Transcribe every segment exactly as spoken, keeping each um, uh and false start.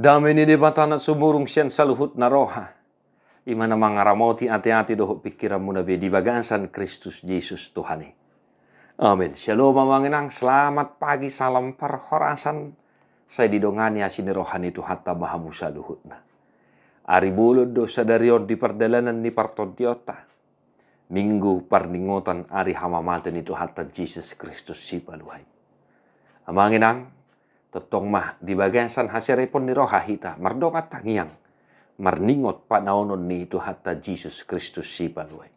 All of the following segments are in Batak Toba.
Dame ni Debata na sumurung sian saluhutna roha, i ma na mangaramoti ateate dohot pingkiranmuna be di bagasan Kristus Jesus Tuhan i. Amen. Syalom amang inang, selamat pagi, salam parhorasan. Sai didongani asi ni roha ni Tuhanta ma hamu saluhutna. Ari bolon do sadari on di pardalanan ni partondionta. Minggu parningotan ari hamamate ni Tuhanta Jesus Kristus Sipalua i. Amang inang, tongtong ma di bagasan haserepon ni roha hita mardongan tangiang, marningot panaonon ni Tuhanta Jesus Kristus Sipalua i.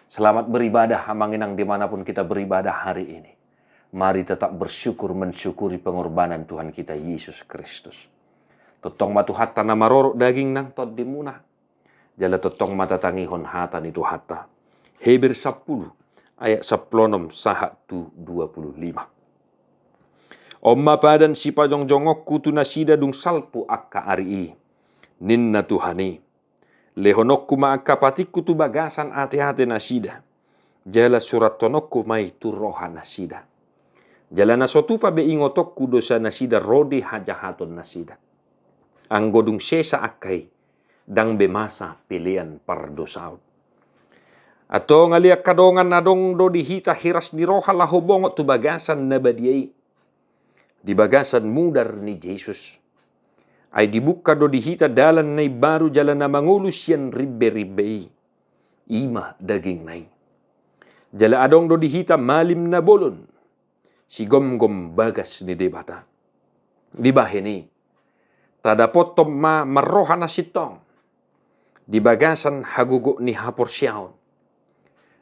Selamat beribadah amang inang dimanapun kita beribadah hari ini. Mari tetap bersyukur mensyukuri pengorbanan Tuhan kita Yesus Kristus. Tongtong ma Tuhanta na marorot daging nang tondimuna. Jala tongtong ma tatangihon hata ni Tuhanta. Heber sampulu, ayat sampulu onom sahat tu dua pulu lima. On ma padan sipajongjongonku tu nasida dung salpu angka ari i, ninna Tuhan i. Lehononku ma angka patikku tu bagasan ateate nasida. Jala surathononku ma i tu roha nasida. Jala na so tupa be ingotonku dosa nasida ro di hajahaton nasida. Anggo dung sesa angka i, ndang be masa pelean pardosaon. Antong ale angka dongan, adong do di hita hiras ni roha laho bongot tu bagasan na badia i. Di bagasan mudar ni Jesus. Ai dibuka do di hita dalan na imbaru jala na mangolu sian rimberimbe i. I ma dagingna i. Jala adong do di hita malim na bolon. Sigomgom bagas ni Debata. Dibahen i, tadapothon ma marroha na sintong di bagasan hagogot ni haporseaon.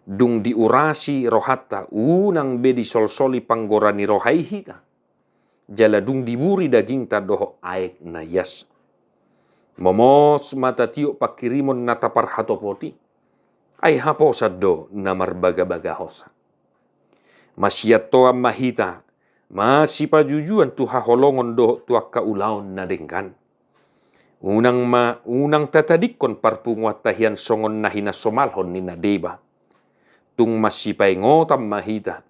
Dung diurasi rohanta, unang be disolsoli panggora ni roha i hita. Jala dung diburi dagingta dohot aek na ias. Momos ma tatiop pangkirimon na taparhatopot i. Ai haposan do na marbagabagahonsa. Masiantoan ma hita, masipajujuan tu haholongon dohot tu angka ulaon na denggan. Unang ma, unang tatadingkon parpunguanta hian songon na hinasomalhon ni na deba. Tung masipaingotan ma hita,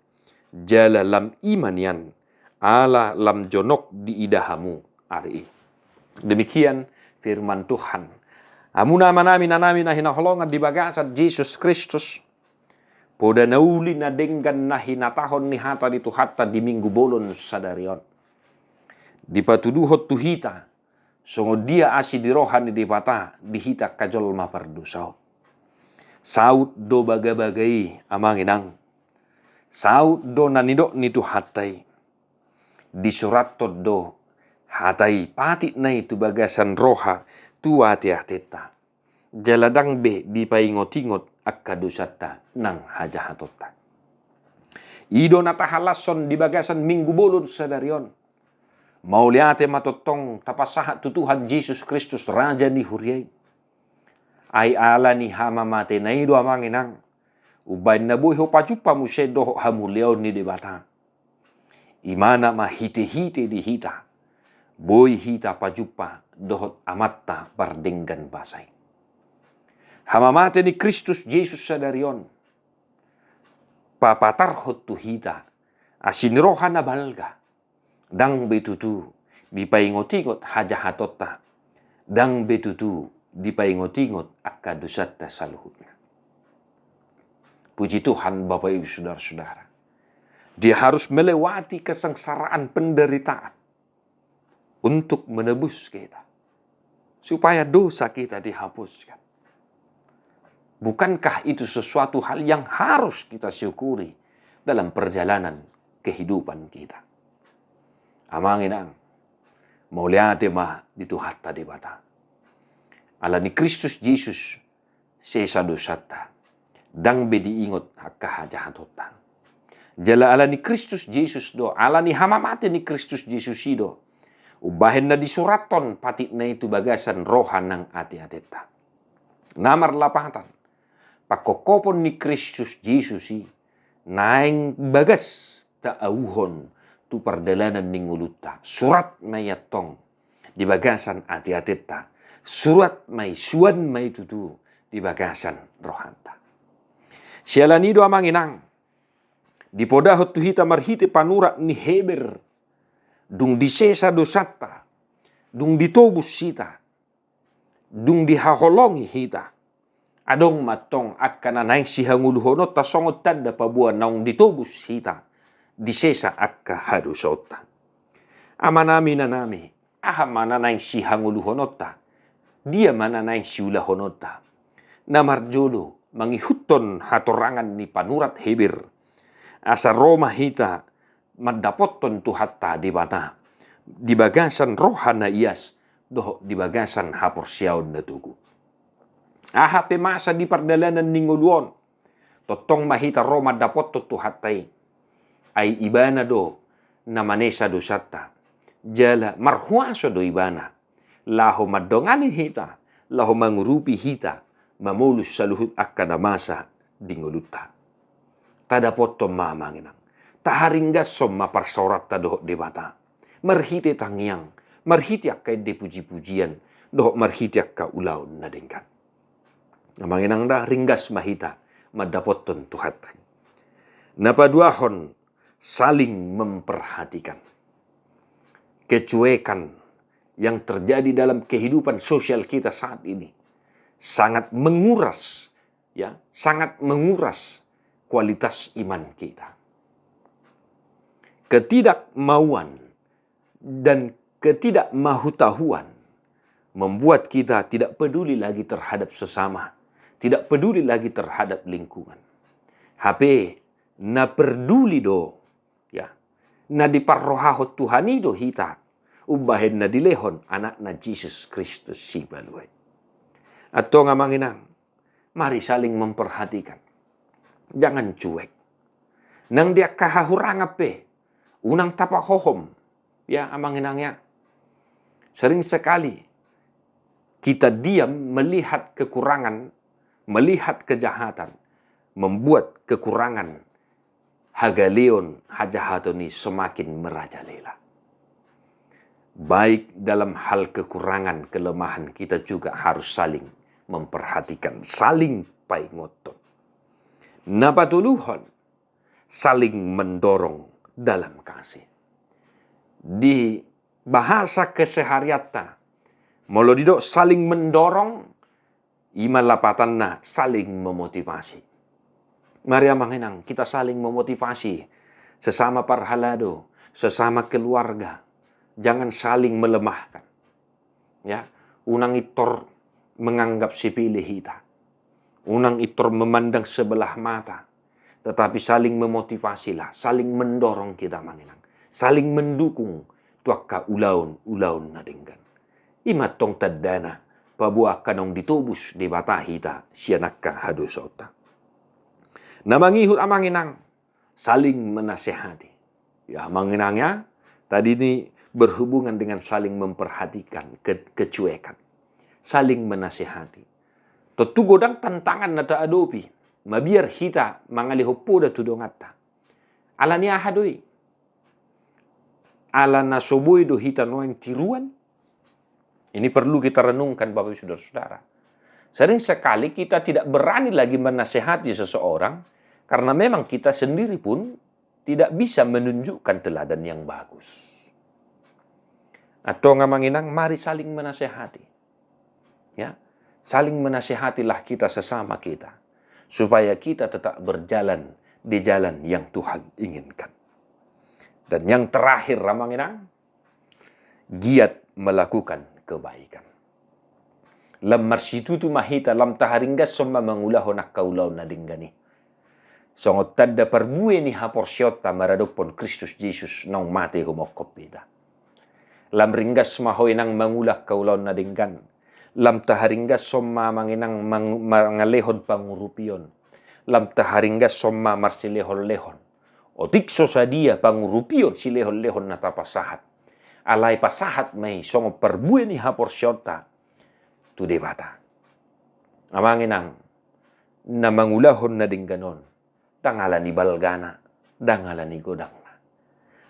jala lam i ma nian, ala lam jonok diida hamu ari i. Demikian firman Tuhan. Hamu na amanami, inanami na hinaholongan di bagasan Jesus Kristus. Poda na uli na denggan na hinatahon ni hata ni Tuhanta di minggu bolon sadari on. Dipatuduhon tu hita, songon dia asi ni roha ni Debata di hita angka jolma pardosa on. Saut do bagabaga i amang inang. Saut do na nidok ni Tuhanta i. Disurathon do hata i patik na i tu bagasan roha tu ateatenta. Jala ndang be dipaingotingot angka dosanta nang hajahatonta. I do na tahalashon di bagasan minggu bolon sadari on. Mauliate ma tongtong tapasahat tu Tuhan Jesus Kristus Raja ni huria i. Ai ala ni hamamatena i do amang inang. Umbahen na boi ho pajumpa muse dohot hamuliaon ni Debata. Imana ma hitehite di hita. Boi hita pajumpa dohot Amanta pardenggan basa i. Hamamate ni Kristus Jesus sadari on. Papatarhon tu hita. Asi ni roha na balga. Ndang be tutu dipaingotingot hajahatonta. Ndang be tutu dipaingotingot angka dosanta saluhutna. Puji Tuhan Bapak Ibu Saudara-saudara. Dia harus melewati kesengsaraan penderitaan untuk menebus kita. Supaya dosa kita dihapuskan. Bukankah itu sesuatu hal yang harus kita syukuri dalam perjalanan kehidupan kita? Amang inang, mauliate ma di Tuhanta Debata. Ala ni Kristus Jesus, sesa dosanta. Ndang be diingot angka hajahatonta. Jala ala ni Kristus Jesus do, ala ni hamamate ni Kristus Jesus i do. Umbahen na disurathon patik na i tu bagasan roha nang ateatenta. Na marlapatan. Pangkophopon ni Kristus Jesus i. Naeng bagas taauhon tu pardalanan ni ngolunta. Surat ma i antong di bagasan ateatenta. Surat ma i, suan ma i tutu di bagasan rohanta. Siala ni i do amang inang. Dipodahon tu hita marhite panurat ni Heber. Dung disesa dosanta. dung ditobus hita, dung dihaholongi hita, adong ma tong angka na naeng sihangoluhononta songon tanda paboa naung ditobus hita, disesa angka hadosaonta. Amanami, inanami, aha ma na naeng sihangoluhononta? Dia ma na naeng siulahononta? Na marjolo, mangihuthon hatorangan ni panurat Heber, asa ro ma hita mandapothon Tuhanta Debata di bagasan roha na ias dohot di bagasan haporseaon na togu. Aha pe masa di pardalanan ni ngolu on, tongtong ma hita ro mandapothon Tuhanta i. Ai Ibana do na manesa dosanta, jala marhuaso do Ibana laho mandongani hita, laho mangurupi hita, mamolus saluhut angka na masa di ngolunta. Tadapothon ma, amang inang, taharinggashon ma parsaoranta dohot Debata marhite tangiang, marhite angka ende pujipujian, dohot marhite angka ulaon na denggan. Amang inang, da ringgas ma hita mandapothon Tuhanta. Na paduahon, saling memperhatikan. Kecuekan yang terjadi dalam kehidupan sosial kita saat ini sangat menguras, ya, sangat menguras kualitas iman kita. Ketidakmauan dan ketidakmahutahuan membuat kita tidak peduli lagi terhadap sesama, tidak peduli lagi terhadap lingkungan. Hape na peduli do, ya, na diparrohahon Tuhan i do hita umbahen na dilehon anakna Jesus Kristus Sipalua i. Antong, amang inang, mari saling memperhatikan. Jangan cuek. Nang di angka hahurangan pe, unang tapahohom. Ya, amang inang, ya. Sering sekali kita diam melihat kekurangan, melihat kejahatan, membuat kekurangan hagaleon, hajahaton i semakin merajalela. Baik dalam hal kekurangan, kelemahan, kita juga harus saling memperhatikan, saling paingothon. Na patoluhon, saling mendorong dalam kasih. Di bahasa keseharianta, molo didok saling mendorong, ima lapatanna saling memotivasi. Mari, amang inang, kita saling memotivasi sesama parhalado, sesama keluarga. Jangan saling melemahkan. Ya, unang intor menganggap sepele hita. Unang intor memandang sebelah mata. Tetapi saling memotivasilah, saling mendorong kita, amang inang. Saling mendukung tu angka ulaon, ulaon na denggan. Ima tong tandana paboa angka naung ditobus Debata hita sian angka hadosaonta. Na mangihut, amang inang, saling menasehati. Ya, amang inang, ya, tadi ini berhubungan dengan saling memperhatikan ke-, kecuekan. Saling menasehati. Tontu godang tantangan na taadopi, mabiar hita mangalehon poda tu donganta. Ala ni aha do i? Ala na so boi do hita nuaeng tiruan? Ini perlu kita renungkan, Bapak Ibu, Saudara-saudara. Sering sekali kita tidak berani lagi menasehati seseorang karena memang kita sendiri pun tidak bisa menunjukkan teladan yang bagus. Antong, amang inang, mari saling menasehati. Ya, saling menasehatilah kita sesama kita, supaya kita tetap berjalan di jalan yang Tuhan inginkan. Dan yang terakhir, amang inang, giat melakukan kebaikan. Lam marsitutu ma hita, lam taharinggashon ma mangulahon angka ulaon na denggan i. Songon tanda parbue ni haporseaonta maradophon Kristus Jesus naung mate humophop hita. Lam ringgas ma ho, inang, mangula angka ulaon na denggan. Lam taharinggashon ma, amang inang, mang-, mangalehon pangurupion. Lam taharinggashon ma marsilehonlehon. Otik so sadia pangurupion, silehonlehon na tapasahat, alai pasahat ma i songon parbue ni haporseaonta tu Debata. Amang inang, na mangulahon na denggan on, ndang ala ni balgana, ndang ala ni godangna.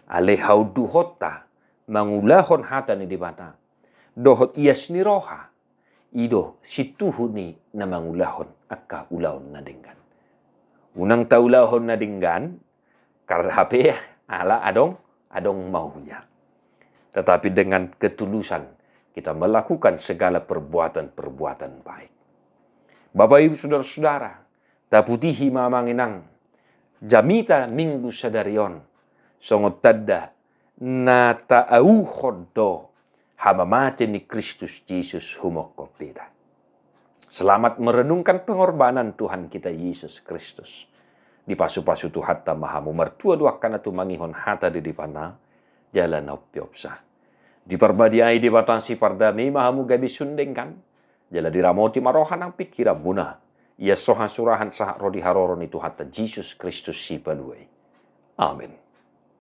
Alai haunduhonta mangulahon hata ni Debata dohot ias ni roha, i do sintuhu ni na mangulahon angka ulaon na denggan. Unang taulahon na denggan karena hape ala adong, adong maunya. Tetapi dengan ketulusan, kita melakukan segala perbuatan-perbuatan baik. Bapak Ibu Saudara-saudara, taputihi ma amang inang jamita Minggu sadari on songon tanda na taauhon do hamamate ni Kristus Jesus humongkop hita. Selamat merenungkan pengorbanan Tuhan kita Yesus Kristus. Dipasupasu Tuhanta ma hamu martua do angka na tumangihon hata di depanna jala na umpeopsa. Diparbadia i Debata sipardame i ma hamu gabe sun denggan jala diramoti ma roha nang pingkiranmuna. Ia so hasurahan sahat ro di haroro ni Tuhanta Jesus Kristus Sipalua i. Amen.